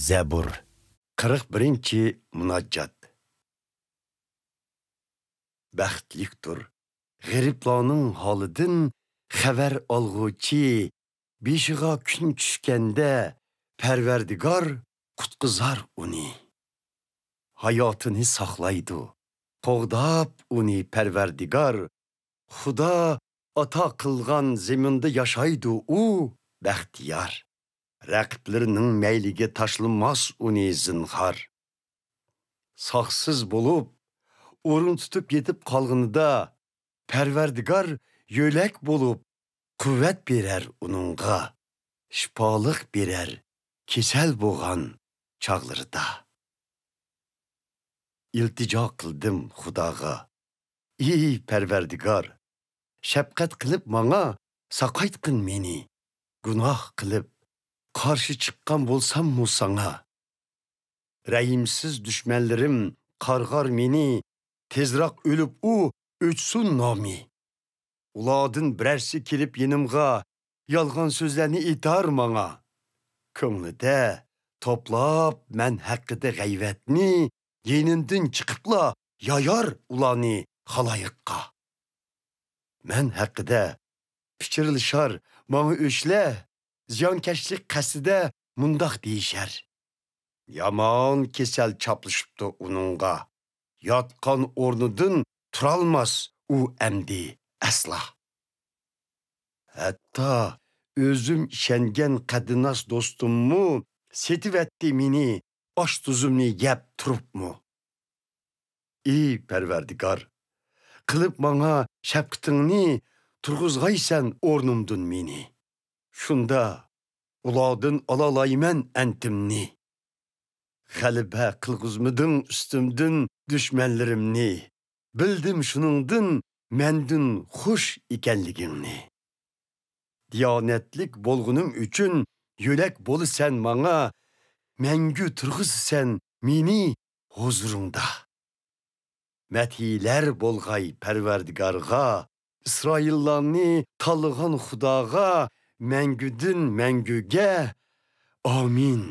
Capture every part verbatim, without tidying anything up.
زەبۇر. قىرىق بىرىنچى مۇناجات. بەختلىكتۇر غېرىبلارنىڭ ھالىدىن خەۋەر ئالغۇچى، بېشىغا كۈن چۈشكەندە پەرۋەردىگار قۇتقۇزار ئۇنى. ھاياتىنى ساقلايدۇ، قوغداپ ئۇنى پەرۋەردىگار. خۇدا ئاتا قىلغان زېمىندا ياشايدۇ ئۇ بەختىيار. رەقىبلىرىنىڭ مەيلىگە تاشلىماس ئۇنى زىنھار. ساقسىز بولۇپ، ئورۇن تۇتۇپ يېتىپ قالغىنىدا، پەرۋەردىگار يۆلەك بولۇپ، قۇۋۋەت بېرەر ئۇنىڭغا، شىپالىق بېرەر كېسەل بولغان چاغلىرىدا. ئىلتىجا قىلدىم خۇداغا، ئى پەرۋەردىگار، شەپقەت قىلىپ ماڭا ساقايتقىن مېنى. گۇناھ قىلىپ، قارشى چىققان بولساممۇ ساڭا، رەھىمسىز دۈشمەنلىرىم قارغار مېنى، تېزراق ئۆلۈپ ئۇ، ئۆچسۇن نامى. ئۇلاردىن بىرەرسى كېلىپ يېنىمغا، يالغان سۆزلەرنى ئېيتار ماڭا. كۆڭلىدە توپلاپ مەن ھەققىدە غەيۋەتنى، يېنىمدىن چىقىپلا يايار ئۇلارنى خالايىققا. مەن ھەققىدە پىچىرلىشار ماڭا ئۆچلەر، زىيانكەشلىك قەستىدە مۇنداق دېيىشەر: يامان كېسەل چاپلىشىپتۇ ئۇنىڭغا، ياتقان ئورنىدىن تۇرالماس ئۇ ئەمدى ئەسلا. ھەتتا ئۆزۈم ئىشەنگەن قەدىناس دوستۇممۇ سېتىۋەتتى مېنى، ئاش-تۇزۇمنى يەپ تۇرۇپمۇ. ئى پەرۋەردىگار، قىلىپ ماڭا شەپقىتىڭنى، تۇرغۇزغايسەن ئورنۇمدىن مېنى. شۇندا ئۇلاردىن ئالالايمەن ئەنتىمنى. غەلىبە قىلغۇزمىدىڭ ئۈستۈمدىن دۈشمەنلىرىمنى. بىلدىم شۇنىڭدىن مەندىن خۇش ئىكەنلىكىڭنى. دىيانەتلىك بولغىنىم ئۈچۈن يۆلەك بولىسەن ماڭا، مەڭگۈ تۇرغۇزىسەن مېنى ھۇزۇرۇڭدا. مەدھىيلەر بولغاي پەرۋەردىگارغا، ئىسرائىللارنى تاللىغان خۇداغا، مەڭگۈدىن مەڭگۈگە. ئامىن،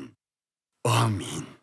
ئامىن.